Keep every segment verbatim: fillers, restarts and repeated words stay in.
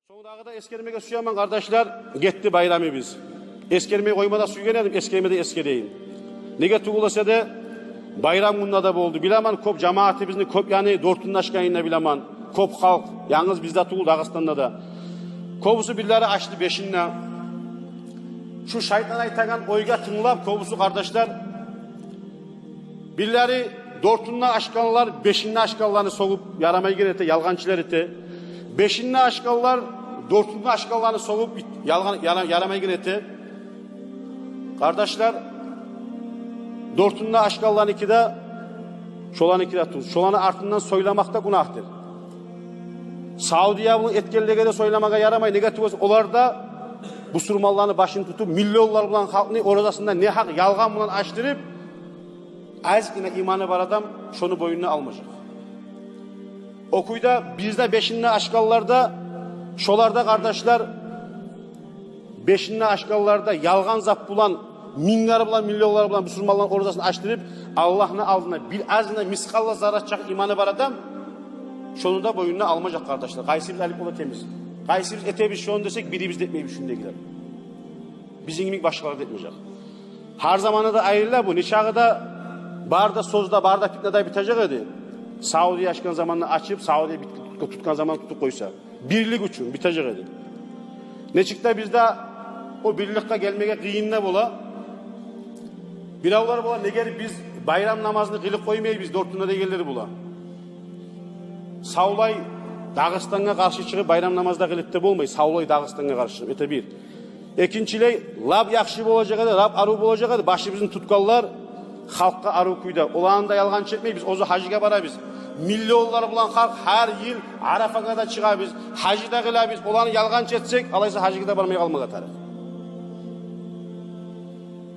Сонг дагъы да эсгермеге сюемен, къардашлар, гетди байрамыбыз. Эсгермей къойма да сюйген эдим, эсгерме де эсгерейим. Неге тюгюл эсе де, байрам гюнде де болду. Билемен, кёп жамаатыбызны кёп яны дёртюнде ачгъанын да билемен. Кёп халкъ, янгыз бизде тюгюл, Дагъыстанда да. Кёбюсю бирлери ачды бешинде. Шу шайтан айтагъан ойгъа тынглап, кёбюсю, къардашлар, бирлери дёртюнде ачгъанлар бешинде ачгъанланы сёгюп ярамайгъан эте, ялгъанчылар эте. Бешинде ачгъанлар дёртюнде ачгъанланы сёгюп ит-, ялгъан, яра-, ярамайгъан эте. Къардашлар, дёртюнде ачгъанланыки де, шоланыки де тюз. Шоланы артындан сёйлемек де гюнагьдыр. Саудия булан этгенлеге де сёйлемеге ярамай. Неге тюгюл эсе, олар да бусурманланы башын тутуп, миллионлар булан халкъны оразасын да негьакъ ялгъан булан ачдырып, азгъына иманы бар адам шону бойнуна алмажакъ. О кюйде бизде бешинде ачгъанлар да, шолар да, къардашлар, бешинде ачгъанлар да ялгъан зат булан, минглер булан, миллионлар булан бусурманланы оразасын ачдырып, Аллагьны алдына бир азгъына мискъал да зарратчакъ иманы бар адам шону да бойнуна алмажакъ, къардашлар. Къайсыбыз алып бола этебиз? Къайсыбыз этебиз шону десек, бирибиз де этмейбиз шундагъылар. Бизин йимик башгъалар да этмежек. Гьар заманда да айрыла бу. Нечакъы да бары да сёз де, бары да питне де битежек эди, Саудия ачгъан заманда ачып, Саудия бит-, тутгъан заманда тутуп къойса. Бирлик учун битежек эди. Нечик де бизде о бирликге гелмеге къыйын да бола. Биревлер бола, неге биз байрам намазны къылып къоймайбыз дёртюнде дегенлер бола. Савлай Дагъыстангъа къаршы чыгъып байрам намаз да къылып да болмай. Савлай Дагъыстангъа къаршы чыгъып, эте бир. Экинчилей, лап яхшы болажакъ эди, лап арив болажакъ эди башыбызны тутгъанлар халкъгъа арив кюйде. Оланы да ялгъанчы этмейбиз, оьзю гьажгъа барабыз. Миллионлар булан халкъ гьар йыл Арафагъа да чыгъабыз, гьаж да къылабыз. Оланы ялгъанчы этсек, алайса гьажгъа да бармай къалмагъа тарыкъ.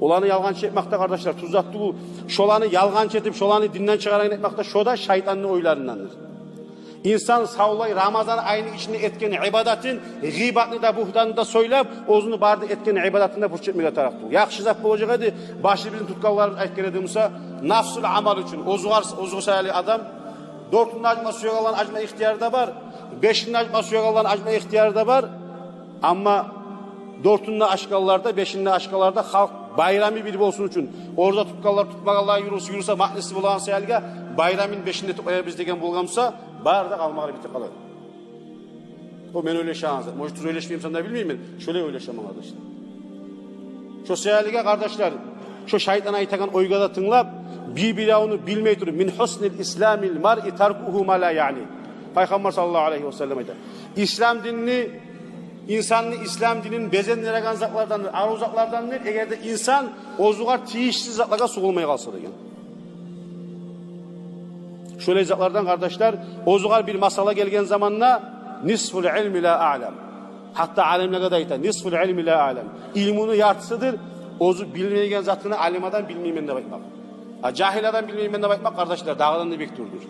Оланы ялгъанчы этмек де, къардашлар, тюз зат тюгюл. Шоланы ялгъанчы этип, шоланы динден чыгъарагъан этмек де, шо да шайтанны ойларындандыр. Инсан савлай Рамазан айны ичинде этген ибадатын, гъыйбатны да, бугьтанны да сёйлеп, оьзюню бары да этген ибадатын да пуч этмеге тарыкъ тюгюл. Яхшы зат болажакъ эди, башыбызны тутгъанларыбыз айтгъан эди буса, нафсул амал учун, оьзюгъар, оьзюгъар саялы адам дёртюнде ачма сюегенлени ачма ихтияры да бар, бешинде ачма сюегенлени ачма ихтияры да бар. Амма дёртюнде ачгъанлар да, бешинде ачгъанлар да халкъ байрамы бир болсун учун, ораза тутгъанлар, тутмагъанлар юрюсе, юрюсе, маънасы болагъан саялы, байрамын бешинде тутмайбыз деген болгъан буса, бары да къалмагъалы битип къалар. О мен ойлашагъан зат. Может, тюз ойлашмайман да, билмеймен. Шолай ойлашаман, къардашлар. Шо саялы, къардашлар, шо шайтан айтагъан ойгъа да тынглап, бир-биревню билмей туруп, мин гьуснил исламил маръи таркугьу ма ла яъни. Пайхаммар саллаллагьу алайгьи васаллам айта, ислам динни, инсанны ислам динин безендиреген затлардандыр, арив затлардандыр, эгер де инсан оьзюгъар тийишсиз затлагъа сугъулмай къалса деген. Шолай затлардан, къардашлар, оьзюгъар бир масъала гелген заманда, нисфул илми ла аълам. Гьатта алимлеге де айта, нисфул илми ла аълам. Илмуну яртысыдыр оьзю билмейген затыны алим адам билмеймен деп айтмакъ. А жагьил адам билмеймен деп айтмакъ, къардашлар, дагъыдан да бек тюгюлдюр.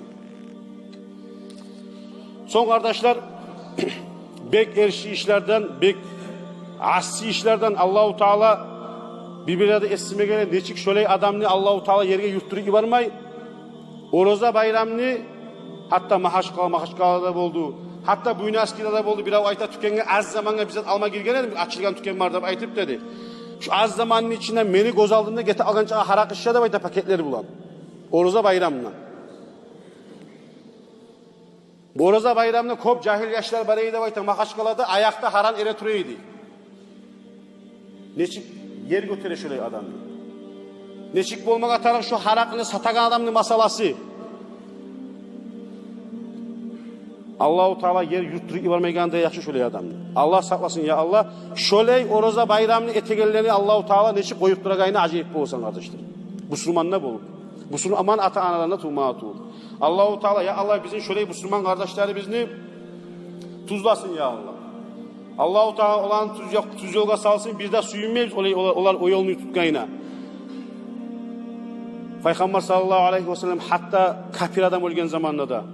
Сонг, къардашлар, бек эрши ишлерден, бек асси ишлерден Аллагьу Таала, бир-бирлерде эсиме геле, нечик шолай адамны Аллагьу Таала ерге юрттуруп йибермей. Ораза байрамны, гьатта Магьачкъала, Магьачкъалада болду, гьатта Буйнакскиде де болду. Бирев айта, тюкенге аз замангъа бир зат алма гирген эдим, ачылгъан тюкен бар деп айтып деди. Шу аз заманны ичинде мени гёз алдымда гетип алгъанча гьаракъы шише деп айта, пакетлер булан. Ораза байрамына. Ораза байрамына кёп жагьил яшлар бар эди деп айта, Магьачкъалада аякъда гьаран эре тура эди. Нечик ер гётере шолай адамны? Нечик болмагъа тарыкъ шо гьаракъыны сатагъан адамны масъаласы? Аллагьу Таала ер юрттуруп йибермейгенде яхшы шолай адамны. Аллагь сакъласын, я Аллагь. Шолай ораза байрамны этегенлени Аллагьу Таала нечик къоюп турагъанына ажайып боласан, къардашлар. Бусурман да болуп, бусурман ата-аналарына тувмагъа тувуп. Аллагьу Таала, я Аллагь, бизин шолай бусурман къардашларыбызны тюзлесин, я Аллагь. Аллагьу Таала оланы тюз ёл-, тюз ёлгъа салсын, биз де сююнмейбиз олар, олар, олар о ёлну тутгъанына. Пайхаммар саллаллагьу алайгьи васаллам гьатта капир адам оьлген заманда да,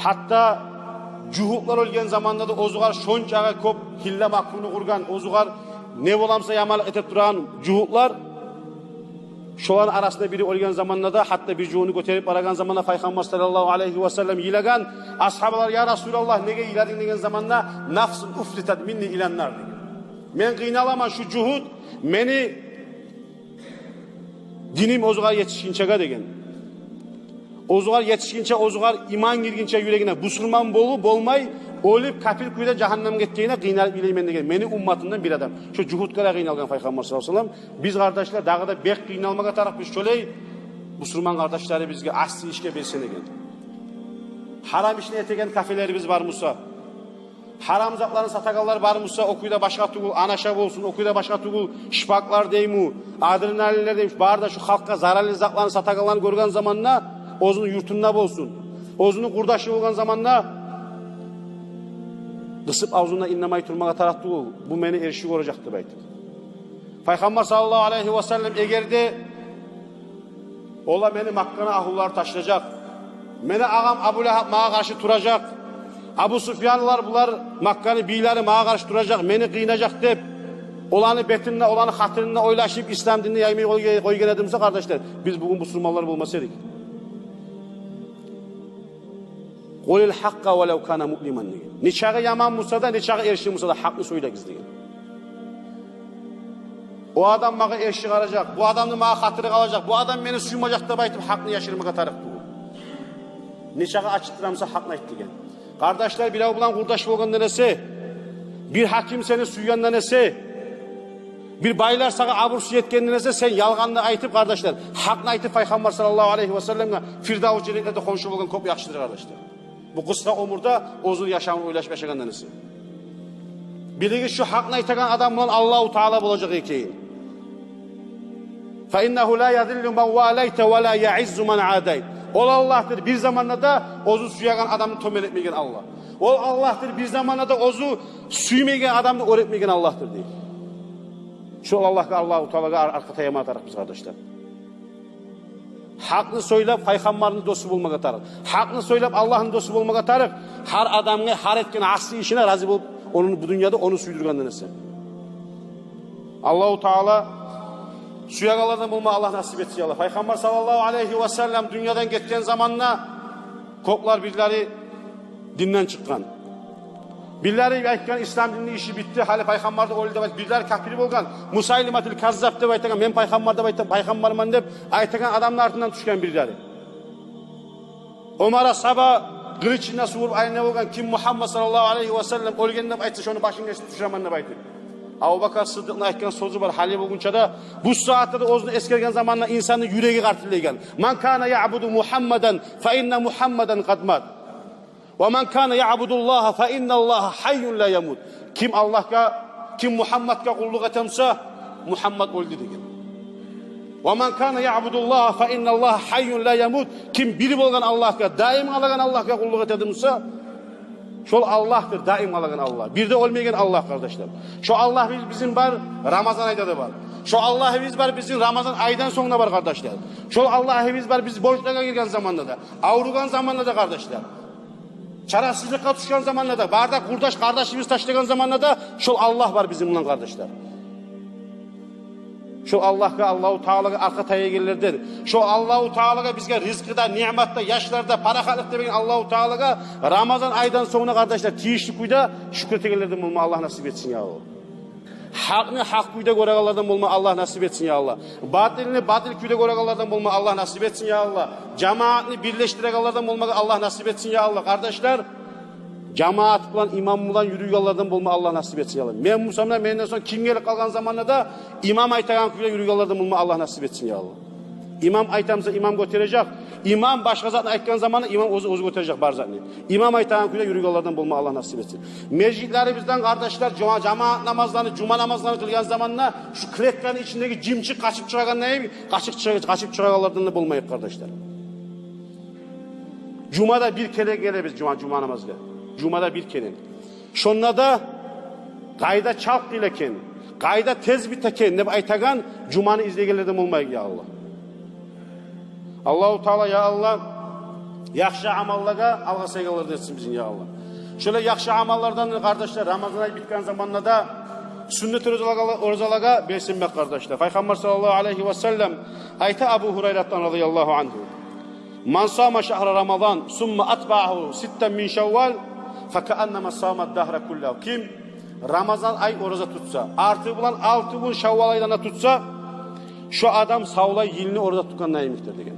гьатта жугьутлар оьлген заманда да, оьзюгъар шончагъа кёп гьилла-макруну къургъан, оьзюгъар не боламса яманлыкъ этип турагъан жугьутлар, Шоланы арасында бири оьлген заманда да, гьатта бир жугьутну гётерип барагъан заманда Пайхаммар саллаллагьу алайгьи васаллам йылагъан. Асгьабалар: «Я Расулаллагь, неге йыладынг?» – деген заманда: «Нафсун уфлитат минни илан нар», – деген. «Мен къыйналаман, шу жугьут мени диним оьзюгер етишгинчеге», – деген. «Оьзюгер етишгинче, оьзюгер иман гиргинче юрегине, бусурман болуп болмай, оьлюп капир кюйде жагьаннемге гетгенине къыйналып йылайман», – деген мени умматымдан бир адам. Шо жугьутгъа да къыйналгъан Пайхаммар саллаллагьу алайгьи васаллам. Биз, къардашлар, дагъы да бек къыйналмагъа тарыкъбыз шолай бусурман къардашларыбызгъа, асси ишге белсенеген. Гьарам ишни этеген кафелерибиз бар буса, гьарам затланы сатагъанлар бар буса, о кюйде башгъа тюгюл анаша болсун, о кюйде башгъа тюгюл шпаклар дейми, адреналинлер дейми, бары да шу халкъгъа зараллы затланы сатагъанланы гёрген заманда, оьзюню юртунда болсун, оьзюню къурдашы болгъан заманда, къысып авзундан иннемей турмагъа тарыкъ тюгюл, бу мени эрши гёрежек деп айтып. Пайхаммар саллаллагьу алайгьи васаллам: «Эгер де олар мени, Макканы агьлюлери ташлажакъ, мени агъам Абу Лагьаб магъа къаршы туражакъ, Абу Суфьянлар, булар, Макканы бийлери магъа къаршы туражакъ, мени къыйнажакъ деп, оланы бетинде, оланы хатиринде ойлашып, ислам динни яймай къой-, къойгъан эдим буса, къардашлар, биз бугюн бусурманлар болмас эдик». «Къулил гьакъкъа валав кана муълиман», – деген. Нечакъы яман буса да, нечакъы эрши буса да, гьакъны сёйлегиз деген. О адам магъа эрши къаражакъ, бу адамны магъа хатири къалажакъ, бу адам мени сюймежек деп айтып, гьакъны яшырмагъа тарыкъ тюгюл. Нечакъы ачытдыра буса, гьакъны айт деген. Къардашлар, бирев булан къурдаш болгъандан эсе, бир гьаким сени сюйгенден эсе, бир байлар сагъа абур-сый этгенден эсе, сен ялгъанны айтып, къардашлар, гьакъны айтып, Пайхаммар саллаллагьу алайгьи васалламгъа Фирдавс женнетлерде хоншу болгъан кёп яхшыдыр, къардашлар. Бу къысгъа оьмюрде оьзюню яшавун ойлашып яшагъандан эсе. Билигиз, шу гьакъны айтагъан адам булан Аллагьу Таала болажакъ экен. «Фа иннагьу ла язиллу ман валайта ва ла яиззу ман адайт». Ол Аллагьдыр бир заманда да оьзю сюеген адамны тёбен этмейген Аллагь. Ол Аллагьдыр бир заманда да оьзю сюймейген адамны оьр этмейген Аллагьдыр дей. Шол Аллагьгъа, Аллагьу Таалагъа ар-, аркъа таяма тарыкъбыз, къардашлар. Гьакъны сёйлеп, Пайхаммарны досу болмагъа тарыкъ. Гьакъны сёйлеп, Аллагьны досу болмагъа тарыкъ. Гьар адамгъа, гьар этген асси ишине рази болуп, ону бу дюньяда ону сюйдюргенден эсе. Аллагьу Таала сюегенлерден болма Аллагь насип этсин, я Аллагь. Пайхаммар саллаллагьу алайгьи васаллам дюньядан гетген заманда кёплер, бирлери динден чыкъгъан. Бирлери айтгъан: «Ислам динни иши битди, гьали Пайхаммар да оьлдю», – деп айтып. Бирлери капир болгъан, Мусайлиматул Каззаб деп айтагъан, «Мен пайхаммар деп айта-, пайхаммарман» деп айтагъан адамны артындан тюшген бирлери. Омар асгьаба къылычын да сувуруп айлана болгъан: «Ким Мугьаммад саллаллагьу алайгьи васаллам оьлген деп айтса, шону башын кесип тюшюремен», – деп айтып. Абубакар Сыддыкъны айтгъан сёзю бар, гьали болгъунча да, бу сагьатда да оьзюн эсгерген заманда инсанны юреги къартыллайгъан: «Ман кана яъбуду Мугьаммадан, фа инна Мугьаммадан къад мат. Ва ман кана яъбудуллагьа, фа инналлагьа гьайюн ла ямут». Ким Аллагьгъа, ким Мугьаммадгъа къуллукъ эте буса, Мугьаммад оьлдю деген. «Ва ман кана яъбудуллагьа, фа инналлагьа гьайюн ла ямут». Ким бир болгъан Аллагьгъа, даим къалагъан Аллагьгъа къуллукъ эте буса, шол Аллагьдыр даим къалагъан Аллагь, бир де оьлмейген Аллагь, къардашлар. Шо Аллагьыбыз бизин бар, Рамазан айда да бар. Шо Аллагьыбыз бар бизин, Рамазан айдан сонг да бар, къардашлар. Шол Аллагьыбыз бар биз борчлагъа гирген заманда да, авругъан заманда да, къардашлар. Чарасызлыкъгъа тюшген заманда да, бары да къурдаш-къардашыбыз ташлагъан заманда да, шол Аллагь бар бизин булан, къардашлар. Шол Аллагьгъа, Аллагьу Таалагъа аркъа таягъанлардан, шол Аллагьу Таалагъа, бизге ризкъы да, ниъмат да, яшлар да, парахатлыкъ да берген Аллагьу Таалагъа Рамазан айдан сонг да, къардашлар, тийишли кюйде шюкюр этегенлерден болма Аллагь насип этсин, я Аллагь. Гьакъны гьакъ кюйде гёрегенлерден болма Аллагь насип этсин, я Аллагь. Батилни батил кюйде гёрегенлерден болма Аллагь насип этсин, я Аллагь. Жамаатны бирлешдирегенлерден болма Аллагь насип этсин, я Аллагь. Къардашлар, жамаат булан, имам булан юрюйгенлерден болма Аллагь насип этсин, я Аллагь. Мен бусам да, менден сонг ким гелип къалгъан заманда да имам айтагъан кюйде юрюйгенлерден болма Аллагь насип этсин, я Аллагь. Имам айта буса, имам гётережек. Имам башгъа затны айтгъан заманда имам оьзю, оьзю гётережек бар затны. Имам айтагъан кюйде юрюйгенлерден болма Аллагь насип этсин. Межитлерибизден, къардашлар, жума, жамаат намазланы, жума намазланы къылгъан заманда шу клетканы ичиндеги жымчыкъ къачып чыгъагъанда йимик, къачып чыгъа-, къачып чыгъагъанлардан да болмайыкъ, къардашлар. Жумада бир керен гелебиз жума, жума намазгъа. Жумада бир керен. Шонда да къайда чалт къыла экен, къайда тез бите экен деп айтагъан жуманы излейгенлерден болмайыкъ, я Аллагь. Аллагьу Таала, я Аллагь, яхшы амаллагъа алгъасайгъанлардан этсин бизин, я Аллагь. Шолай яхшы амаллардан, къардашлар, Рамазан ай битген заманда да Сюннет оразалагъа, оразалагъа белсенмек, къардашлар. Пайхаммар саллаллагьу алайгьи ва саллам айта Абу Гьурайратдан радияллагьу ангьу: «Ман сама шагьра Рамадан, сумма атбагьагьу ситтан мин Шаввал, факааннама сама дагьра куллагьу». Ким Рамазан ай ораза тутса, арты булан алты гюн Шаввал айдан да тутса, шо адам савлай йылны ораза тутгъан йимикдир деген.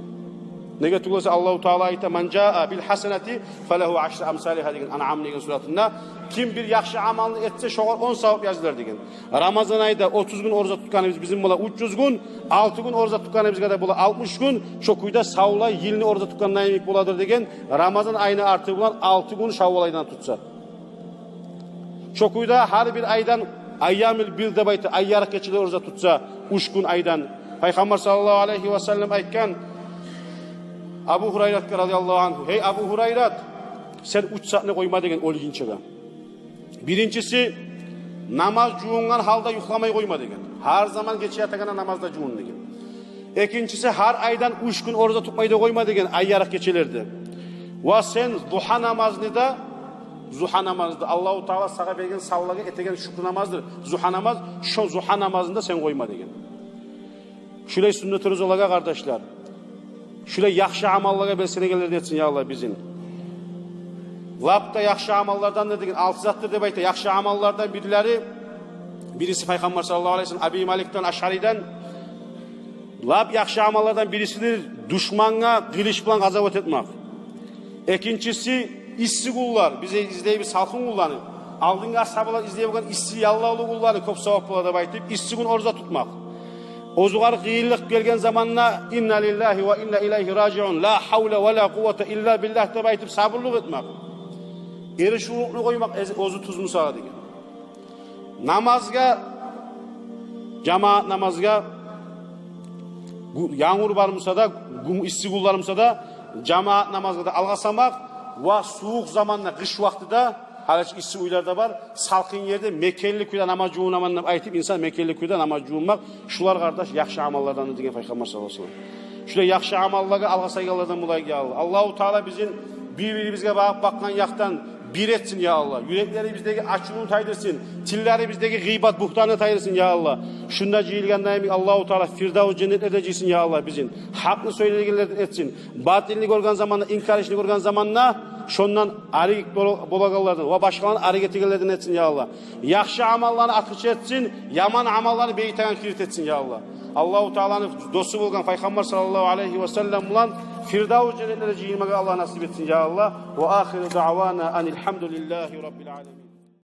Неге тюгюл эсе Аллагьу Таала айта: «Ман жаа бил гьасанати фалагьу ашру амсалигьа», – деген Анъам деген суратында. Ким бир яхшы амалны этсе, шогъар он савап язылар деген. Рамазан айда отуз гюн ораза тутгъаныбыз бизин бола уьч юз гюн, алты гюн ораза тутгъаныбызгъа да бола алтмыш гюн, шо кюйде савлай йылны ораза тутгъан йимик боладыр деген, Рамазан айны арты булан алты гюн Шаввал айдан тутса. Шо кюйде гьар бир айдан айямил бийд деп айта, ай ярыкъ гечелер ораза тутса, уьч гюн айдан. Пайхаммар саллаллагьу алайгьи ва саллам айтгъан Абу Гьурайратгъа радияллагьу ангьу: «Гьей Абу Гьурайрат, сен уьч затны къойма, – деген, – оьлгюнчеге. Биринчиси, намаз жувунгъан гьалда юхламай къойма, – деген. – Гьар заман гече ятагъанда намазда жувун, – деген. – Экинчиси, гьар айдан уьч гюн ораза тутмай да къойма, – деген, – ай ярыкъ гечелерде. Ва сен зугьа намазны да, зугьа намазны да, Аллагьу Таала сагъа берген санлагъа этеген шюкюр намаздыр зугьа намаз, шо зугьа намазны да сен къойма», – деген. Шулай сюннет оразалагъа, къардашлар, шулай яхшы амаллагъа белсенегенлерден этсин, я Аллагь, бизин. Лап да яхшы амаллардан да деген алты затдыр деп айта. Яхшы амаллардан бирлери, бириси Пайхаммар саллаллагьу алайгьи ва саллам Аби Маликден Ашъариден, лап яхшы амаллардан бирисидир душмангъа къылыч булан къазават этмек. Экинчиси, исси гюнлер, биз излейбиз салкъын гюнлени, алдынгъы асгьабалар излей болгъан исси яллавлу гюнлени кёп савап бола деп айтып, исси гюн ораза тутмакъ. Оьзюгер къыйынлыкъ гелген заманда: «Инна лиллагьи ва инна илайгьи ражиун, ла гьавла ва ла къуввата илла биллагь», – деп айтып, сабурлукъ этмек. Эришивлюкню къоймакъ, эз-, оьзю тюз буса да деген. Намазгъа, жамаат намазгъа, гю-, янгур бар буса да, гю-, исси гюнлер буса да, жамаат намазгъа да алгъасамакъ ва сувукъ заманда, къыш вакътиде, гьали чи исси уьйлер де бар, салкъын ерде мекенли кюйде намаз жувунаман деп айтып, инсан мекенли кюйде намаз жувунмакъ. Шулар, къардаш, яхшы амаллардан деген Пайхаммар саллаллагьу алайгьи ва саллам. Шулай яхшы амаллагъа алгъасайгъанлардан болайыкъ, я Аллагь. Аллагьу Таала бизин бир-бирибизге багъып бакъгъан якъдан бир этсин, я Аллагь. Юреклерибиздеги ачувну тайдырсын, тиллерибиздеги гъыйбат, бугьтанны тайдырсын, я Аллагь. Шунда жыйылгъанда йимик Аллагьу Таала Фирдавс женнетлерде жыйсын, я Аллагь, бизин. Гьакъны сёйлейгенлерден этсин. Батылны гёрген заманда, инкар ишни гёрген заманда, шондан арек бол-, болагъанлардан ва башгъаланы арек этегенлерден этсин, я Аллагь. Яхшы амалланы ачгъыч этсин, яман амалланы бегитеген кирит этсин, я Аллагь. Аллагьу Тааланы досу болгъан Пайхаммар саллаллагьу алайгьи ва саллам булан Фирдавс женнетлерде жыйылмагъа Аллагь насип этсин, я Аллагь. Ва ахиру даъвана анил гьамдулиллагьи раббил аламин.